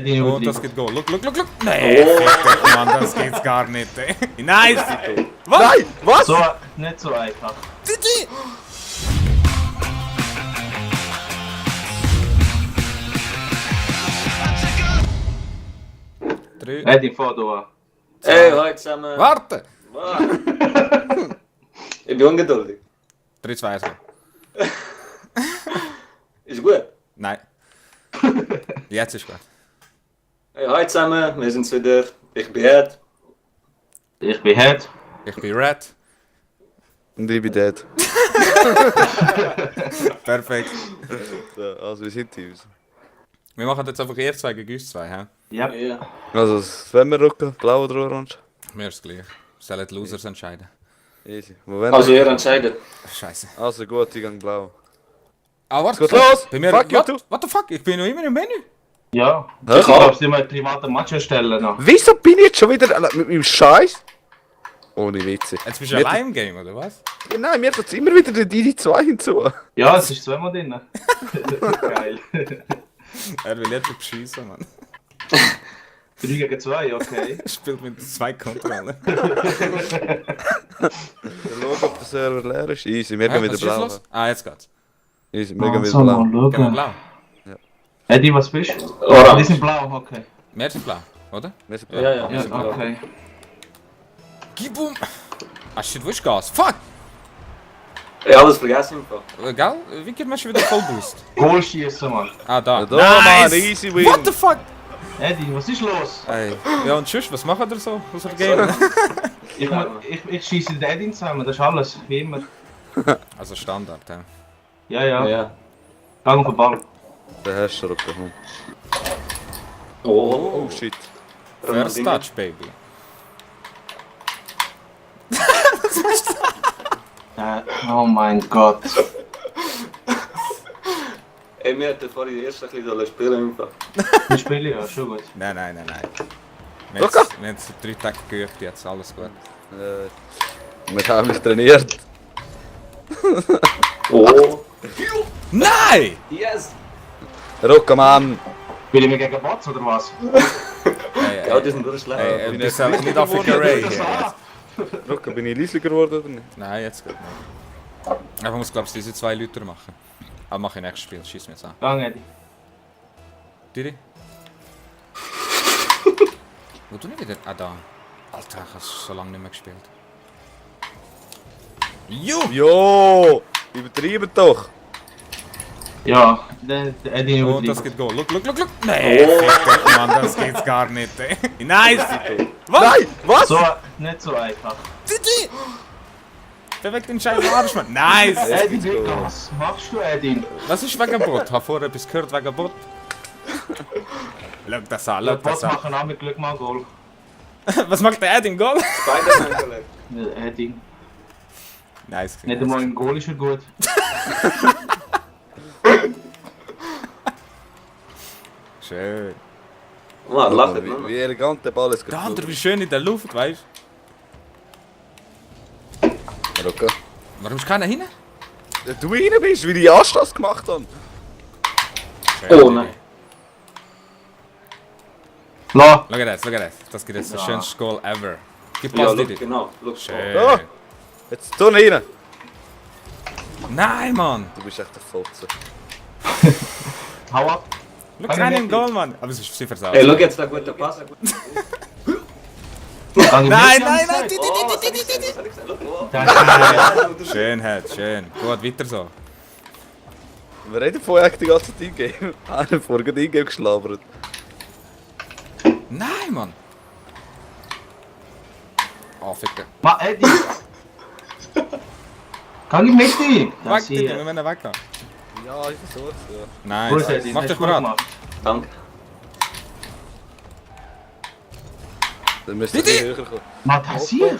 Und das geht Goal. Look. Nee, fick dich, Mann, das geht's gar nicht, ey. Nice! Was? Nein, was? So, nicht so einfach. Drei. Eddie, fahr du an. Hey, hallo zusammen. Warte! Ich bin ungeduldig. 3, 2, 1. Ist gut. Nein. Jetzt ist gut. Hey, hallo zusammen. Wir sind's wieder. Ich bin Ed. Ich bin Head. Ich bin Red. Und ich bin dead. Perfekt. So, also wir sind Teams. Wir machen jetzt einfach ihr zwei gegen uns zwei, hä? Ja. Ja. Also Sven rücken, blau oder orange? Mir ist gleich. Sollen die Losers entscheiden. Easy. Wo wollen Also wir? ihr entscheidet. Scheiße. Also gut, ich gehe blau. Ah, warte. Es geht los! Bei mir, Fuck you, what? du. What the fuck? Ich bin noch immer im Menü. Ja. Hä? Ich darf dir mal einen privaten Match erstellen noch. Wieso bin ich jetzt schon wieder mit meinem Scheiß? Ohne Witze. Jetzt bist du Mir- allein im Game, oder was? Nein, mir kommt immer wieder die 2 hinzu. Ja, es ist zweimal drin. Geil. Er will jetzt beschießen, Mann. 3 gegen 2, okay. Er spielt mit 2 Kontrollen. Schau, ob der Server leer ist. Easy, wir gehen wieder blau. Ah, jetzt geht's. Easy, wir gehen wieder So, mal blau. Gehen wir schauen. blau. Eddie, was bist du? Die Orange. sind blau, okay. Wir sind blau, oder? Wir sind blau. Ja, ja. Ja, okay. Gib um! Ah shit, wo ist Gas? Fuck! Ich hab alles vergessen im Fall. Gell? Wie geht man schon wieder Voll Boost? Goal schießen, Mann. Ah, da. Ja, da, Mann, easy win. What the fuck? Eddie, was ist los? Ey. Ja, und tschüss, was macht ihr so? Was hat gegeben? Ich schieße den Eddie zusammen, das ist alles, wie immer. Also Standard, ja. Ja, ja. Ja. Gang auf den Ball. Der Herrscher rücken. Oh. Oh shit. First touch, baby. Oh mein Gott. Ey, wir hätten vorhin die erste ein bisschen spielen im Fall. Wir spielen ja, schon gut. Nein. Wir haben Locker. jetzt 3 Tage geübt, jetzt alles gut. Wir haben mich trainiert. Oh. Nein! Yes! Rücken, Mann. Spielen wir gegen Bots oder was? Ey, Ja, die sind wirklich schlecht. ey, bist du nicht Afrika Ray Das hier? an. Rücken, bin ich leisiger geworden oder nicht? Nein, jetzt geht nicht. Aber ich muss, glaubst du, diese 2 Leute machen. Aber mach ich nächstes Spiel, schieß mir jetzt an. Gang, Eddie. Didi? Wo du nicht wieder? Ah, da. Alter, ich habe so lange nicht mehr gespielt. Jo! Jo! Übertrieben doch! Ja, der Eddie Und das übertrieben. geht Goal. Look. Nee, fick dich, Mann, das geht's gar nicht, ey. Nice! Was? Nein! Was? So, nicht so einfach. Didi! Bewegt den scheiß Arsch, Mann. Nice! Eddie, was machst du, Eddie? Was ist wegen Bot? Hab vorher etwas gehört wegen Bot. Schau das an, schau Bots das an. machen auch mit Glück mal Goal. Was macht der Ed im Goal? Spider-Man gelegt. Ja, Eddie. Nice. Nicht einmal im Goal ist er gut. Schön. Mann, lacht nicht, Wie, Mann. wie elegant der Ball ist Der andere, wie schön in der Luft, weißt du? Rücken. Warum ist keiner hin? Du rein bist, wie die Anstoß gemacht haben. Oh nein. La. Schau das. Das gibt jetzt das Ja. schönste Goal ever. Gib Ja, Pass, look, Didi. genau. Look. Schön. Ja. Jetzt tu rein. Nein, Mann! Du bist echt ein Fotze. Hau ab. Schau Kann keinen ich im nicht. Goal, Mann! Aber es ist sie versaut. Ey, look jetzt der gute Pass. Nein! Oh, was hab ich gesagt? Was hab ich gesagt? Look, oh. Schön, Head, schön. Gut, weiter so. Wir reden vorher eigentlich die ganze Zeit Ingame. Einer vorher gerade Ingame geschlabert. Nein, Mann! Oh, ficken. Ma, Eddie. Kann ich mit dir? Weg, Das Didi, wir hier. müssen weggehen. Ja, ich versuch's, ja. Nein, Gut, Eddie, mach das dich hast du gut bereit. gemacht. Danke. Dann müsst ihr Didi! höher kommen. Ma, das hier.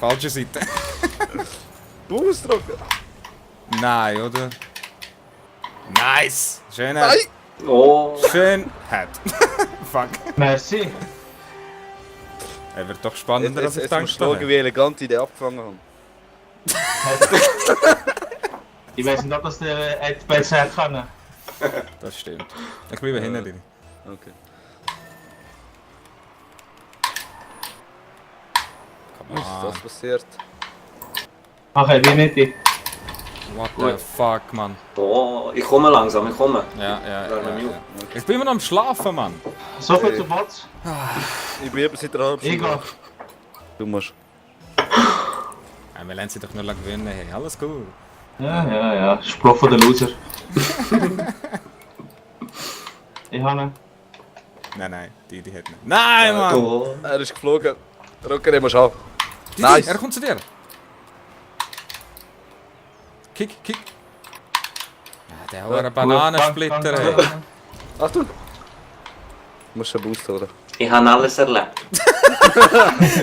Falsche Seite. Ausdrucken! Nein, oder? Nice! Schön, Nein! Head. Oh. Schön, Head. Fuck. Merci. Er wird doch spannender, als ich Jetzt musst dachte. du schauen, wie elegant ich den abgefangen habe. Ich weiß nicht, ob das der Ed besser kann. Das stimmt. Ich bleibe hinten drin. Okay. Come Was ist on. das passiert? Ach, wie Mitte. What the fuck, Mann. Oh, ich komme langsam, ich komme. Ja. Ich bin immer noch am Schlafen, Mann. So viel zu Bots. Ich bin eben seit einer halben Ich Stunde. gehe. Du musst. Ja, wir lernen sie doch nur gewinnen. Hey, alles gut. Ja. Spruch von der Loser. Ich habe ihn. Nein, die hat nicht. Nein, Mann! Oh. Er ist geflogen. Rocker, den musst du an. Die, Nice. er kommt zu dir. Kick. Ja, der hat einen Bananensplitter, hey. Achtung! Du musst einen Boost holen. Ich habe alles erlebt.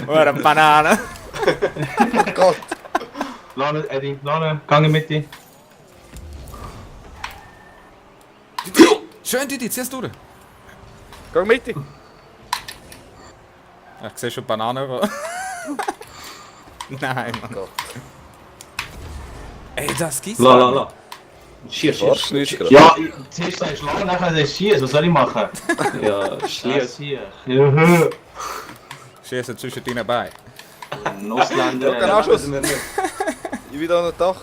Oh, eine Banane. Oh Gott! Lane, Eddie, Lane, gang mit dir. Schön, Didi, zieh's durch. Geh mit! Ich sehe schon Bananen. Nein, Mann. Gott. Ey, das gibt's La. Schier. Warst du nicht gerade? Ja, zuerst sagst du Lane, nachher sagst du Schieß. Was soll ich machen? Ja, Schlier. Hier. Schießen zwischen deinen Beinen. Ein Ausländer. Rocker, Anschuss! Ich bin da noch Dach.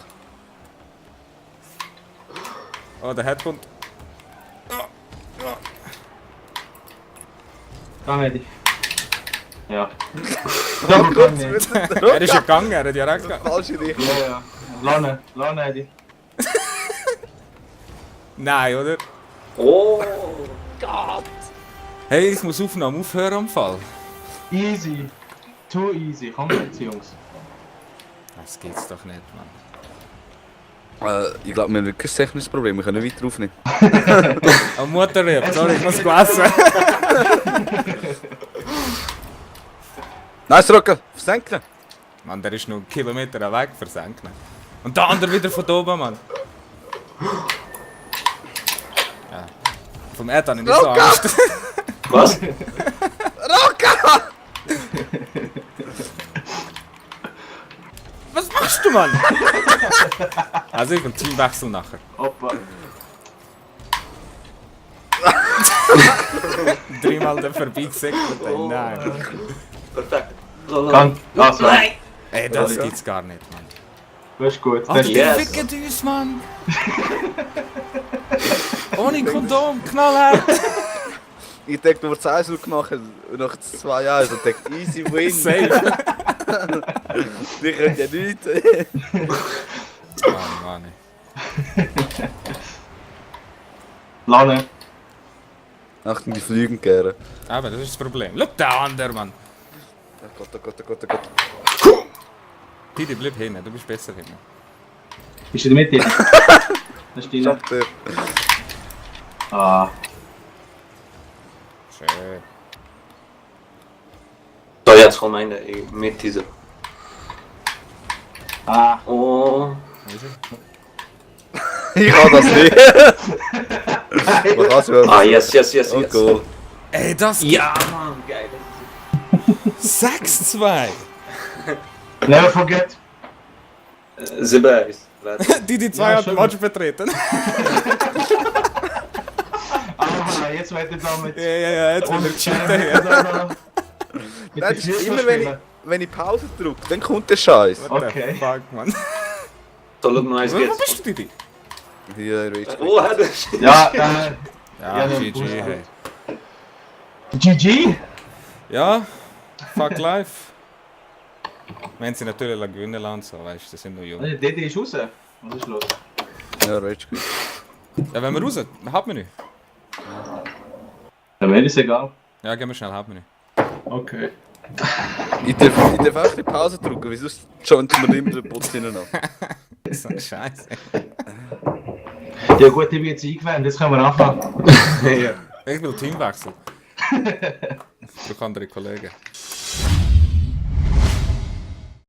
Oh, der Head kommt. Gang, Eddie. Ja. Rocker, Er ist ja gegangen, er hat direkt gegangen. falsche Richtung. Ja. Lane, Eddie. Nein, oder? Oh. Hey, ich muss aufhören am Fall. Easy. Too easy. Komm jetzt, Jungs. Das geht's doch nicht, Mann. Ich glaube, wir haben wirklich ein technisches Problem. Wir können nicht weiter aufnehmen. Oh, Mutterlieb, sorry, ich muss essen. Nice, Rocker! Versenken! Mann, der ist noch einen Kilometer weg versenken. Und der andere wieder von da oben, Mann. Ja. Vom Erd habe ich nicht so Angst. Was? Rocker! Was machst du, Mann? Also ich bin Teamwechsel nachher. Opa. Dreimal da vorbeigesegelt, ey. Nein. Perfekt. La. Gang. Also, Nein. Ey, das gibt's gar nicht, Mann. das ist gut. Ach, Das die ist yes. ficken uns, Mann. Ohne Kondom, knallhart. Ich denke, du hast 1 gemacht und nach 2 Jahren so denkt easy win. Safe. Die können ja nichts. Mann. Lane. Achtung, die fliegen gerne. Aber das ist das Problem. Schau, der andere, Mann. Oh Gott, oh Gott, oh Gott, oh Gott. Didi, bleib hinten, du bist besser hinten. Bist du in der Mitte? Das ist deine. Schaut der. Ah. Schön. So, jetzt kommt einer mit dieser. Ah. Oh. Ich kann das nicht. Man kann es ja. Ah, yes. Oh Gott. Ey, das Ja, Mann, geil. 6-2. Never forget. 7-1. Didi 2 Ja, hat den schön. Match betreten. Ah, jetzt weiter damit. Ja, jetzt will er cheaten hier. Mit Das ist immer, wenn ich Pause drücke, dann kommt der Scheiß. What Okay. the fuck, Mann. So, schau mal, eins Wo geht's. bist du, Didi? Hier, Rich. Oh, hat er. Ja, Ja, Ja, GG, Boost. hey. GG? Ja, fuck life. Wir haben sie natürlich gewinnen lassen, so, weißt du, das sind nur jung. Der Dede ist raus. Was ist los? Ja, Rich. Ja, wenn wir raus, haben wir nicht. Ja, mir ist egal. Ja, gehen wir schnell, haben wir nicht. Okay. Ich darf auch die Pause drücken, wieso joint man immer den Putz hinein an? So ein Scheiße. Ja gut, ich bin jetzt eingewählt, jetzt können wir anfangen. Ich will Teamwechsel. Durch andere Kollegen.